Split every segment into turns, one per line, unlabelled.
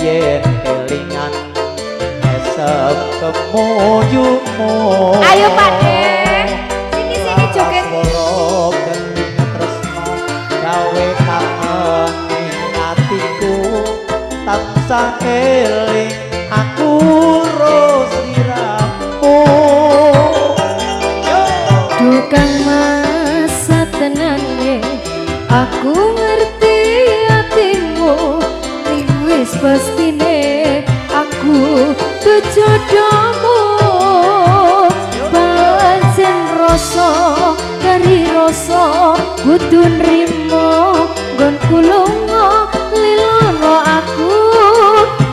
Yen kelingan esem kemuyumu.
Ayo Pak De, sini sini joget.
Swara gending tresno gawe kangen ing atiku, tansah eling aku ro sliramu. Yo.
Duh Kang Mas satenane aku ngerti atimu, ning wis pastine aku jodohmu. Pancen rasa kari rasa kudu nrimo nggonku lunga lilono aku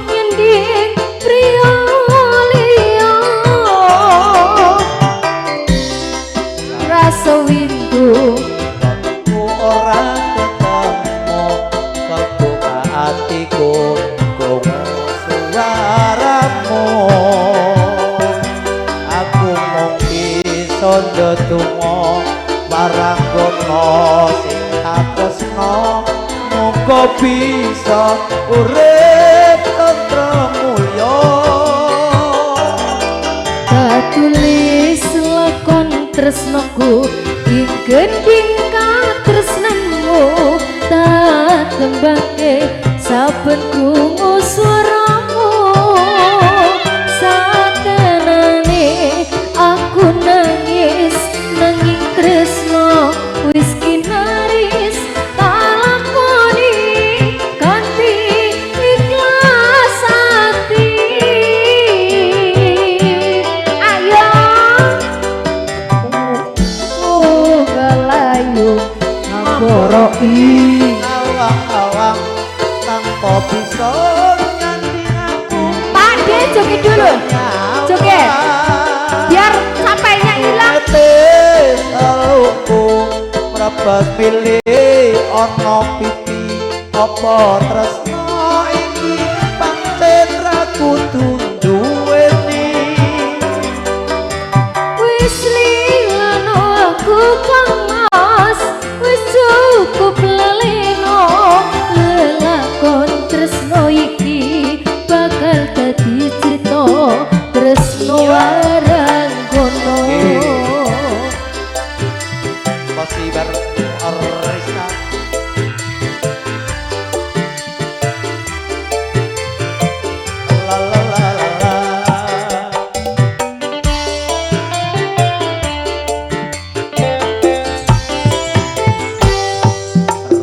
nyending priya liya. Rasa windu
Ku ora ketemu, kebuka atiku krungu suaramu. Aku mung bisa ndedonga marang gono sing katresno, muga bisa urip tentrem mulya.
Katulis lakon tresnoku ing gending katresnanmu, tak tembangke saben krungu suaramu. Satenane aku nangis nanging tresno wis kinaris, tak lakoni kanthi ikhlas ati. Ayo oh galayu ngaboroki
Awang-awang tanpa bisa nyanding aku.
Pak De joget dulu, joget biar sampainya hilang.
Eluku mrebas milih ana pipi, apa tresno iki pancen ra kudu duweni.
Wis lilano aku Kang Mas, wis cukup leleno. Lelakon tresno iki bakal dadi crita tresno waranggono.
Masih berarista. La la la la la.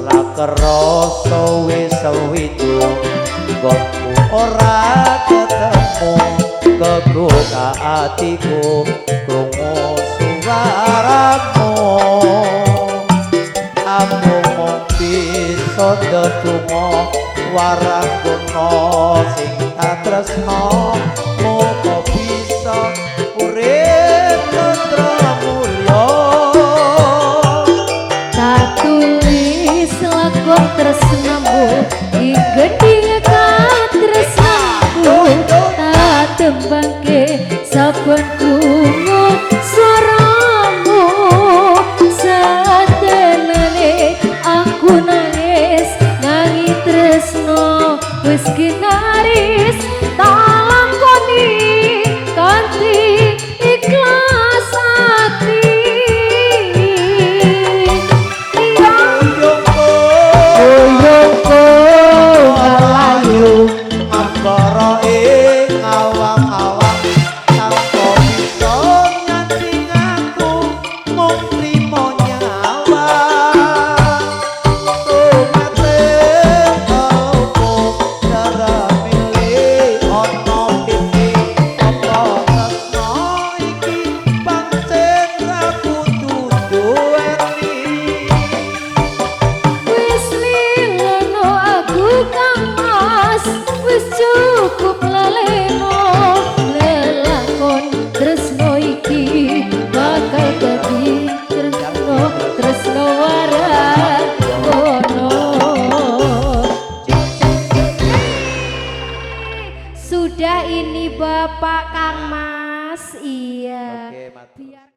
Ra kerasa wis sewidu nggonku ora ketemu, kebuka atiku krungu suaramu. Aku mung bisa ndedonga waranggono sing katresno, muga bisa urip tentrem mulya.
Tak tulis lakon tresnamu ing gending katresnanku, tak tembangke saben krungu suaramu. Satenane aku nangis nanging tresno wis kinaris, tak lakoni kanthi ikhlas ati. Iya. Uyungku ngalayu
Angkara ing awang-awang tanpa bisa nyanding aku mung trimo nyawa. Tumate opo cara milih ana pipi, apa tresno iki pancen ra kudu duweni.
Wis lilano aku Kang Mas, wis cukup laleno. Lelakon tresno iki bakal dadi tresno tresno waranggono. Sudah ini Bapak Kang Mas, iya.
Oke, matur.
Biar